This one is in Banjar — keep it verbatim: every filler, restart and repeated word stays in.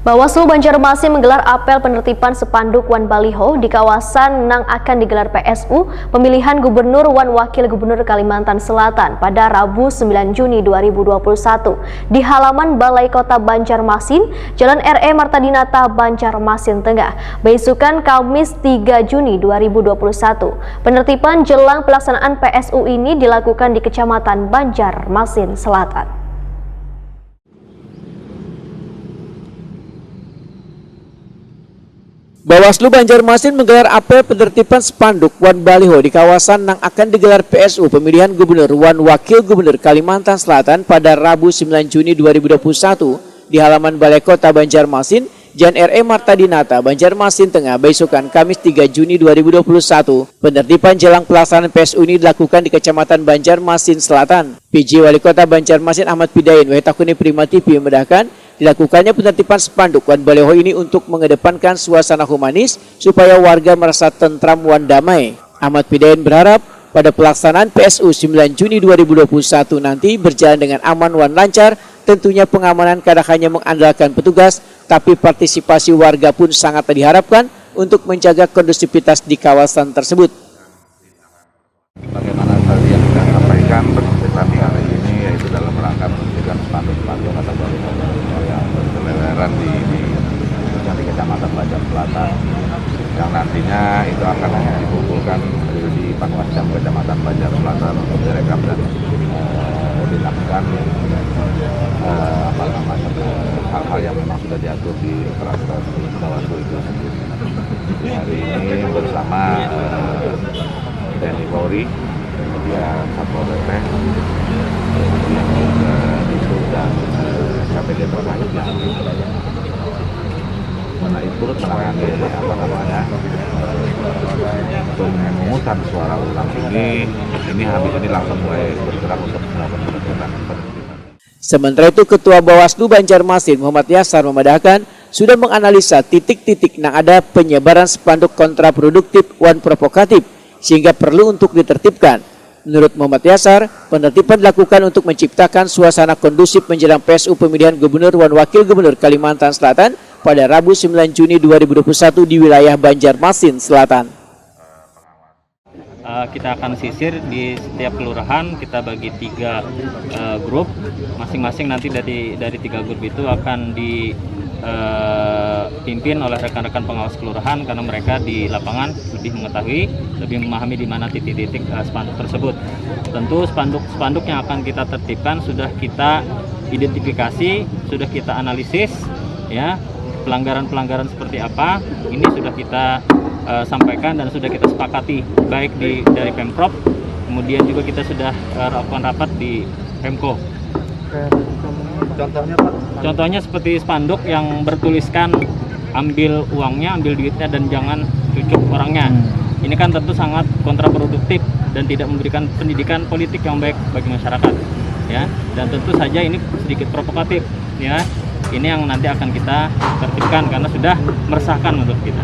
Bawaslu Banjarmasin menggelar apel penertiban spanduk wan baliho di kawasan nang akan digelar P S U pemilihan gubernur wan wakil gubernur Kalimantan Selatan pada Rabu sembilan Juni dua ribu dua puluh satu di halaman Balai Kota Banjarmasin, Jalan R E Marta Dinata, Banjarmasin Tengah, baisukan Kamis tiga Juni dua ribu dua puluh satu. Penertiban jelang pelaksanaan P S U ini dilakukan di Kecamatan Banjarmasin Selatan. Bawaslu Banjarmasin menggelar apel penertiban spanduk wan baliho di kawasan nang akan digelar P S U pemilihan gubernur wan wakil gubernur Kalimantan Selatan pada Rabu sembilan Juni dua ribu dua puluh satu di halaman Balai Kota Banjarmasin, Jalan R E Marta Dinata, Banjarmasin Tengah, baisukan Kamis tiga Juni dua ribu dua puluh satu. Penertiban jelang pelaksanaan P S U ini dilakukan di Kecamatan Banjarmasin Selatan. P J Wali Kota Banjarmasin Ahmad Pidain, wahid takuni Prima T V, memedahkan, dilakukannya penertiban spanduk wan baliho ini untuk mengedepankan suasana humanis supaya warga merasa tentram wan damai. Ahmad Pidain berharap pada pelaksanaan P S U sembilan Juni dua ribu dua puluh satu nanti berjalan dengan aman wan lancar. Tentunya pengamanan kada hanya mengandalkan petugas, tapi partisipasi warga pun sangat diharapkan untuk menjaga kondusivitas di kawasan tersebut. Bagaimana tadi yang kita sampaikan, penertiban kali ini yaitu dalam rangka menunjukkan spanduk-spanduk atau baliho-baliho yang berseleweran di, di, khususnya di Kecamatan Banjar Selatan, yang nantinya itu akan dikumpulkan di, di Panwascam Kecamatan Banjar Selatan untuk direkap dan, eh, dilakukan, eh, apa namanya, eh, hal-hal yang memang sudah diatur di peraturan Bawaslu itu sendiri. Hari ini bersama, eh, T N I Polri, kemudian Satpol P P, kemudian juga Disub dan, eh, K P G terkait yang mana itu menangani, apa namanya, pemungutan suara ulang ini, ini habis ini langsung mulai bergerak untuk melakukan penertiban. Sementara itu, Ketua Bawaslu Banjarmasin Muhammad Yasar memedahkan sudah menganalisa titik-titik nang ada penyebaran spanduk kontraproduktif wan provokatif, sehingga perlu untuk ditertibkan. Menurut Muhammad Yasar, penertiban dilakukan untuk menciptakan suasana kondusif menjelang P S U pemilihan gubernur wan wakil gubernur Kalimantan Selatan pada Rabu sembilan Juni dua ribu dua puluh satu di wilayah Banjarmasin Selatan. Eh, kita akan sisir di setiap kelurahan, kita bagi tiga, eh, grup, masing-masing nanti dari dari tiga grup itu akan dipimpin oleh rekan-rekan pengawas kelurahan karena mereka di lapangan lebih mengetahui, lebih memahami di mana titik-titik, eh, spanduk tersebut. Tentu spanduk-spanduk yang akan kita tertibkan sudah kita identifikasi, sudah kita analisis, ya, pelanggaran-pelanggaran seperti apa, ini sudah kita, eh, sampaikan dan sudah kita sepakati, baik di dari Pemprov, kemudian juga kita sudah, eh, lakukan rapat di Pemko. Contohnya, Pak? Contohnya seperti spanduk yang bertuliskan ambil uangnya, ambil duitnya, dan jangan cucuk orangnya. Ini kan tentu sangat kontraproduktif dan tidak memberikan pendidikan politik yang baik bagi masyarakat, ya. Dan tentu saja ini sedikit provokatif, ya. Ini yang nanti akan kita tertibkan karena sudah meresahkan menurut kita.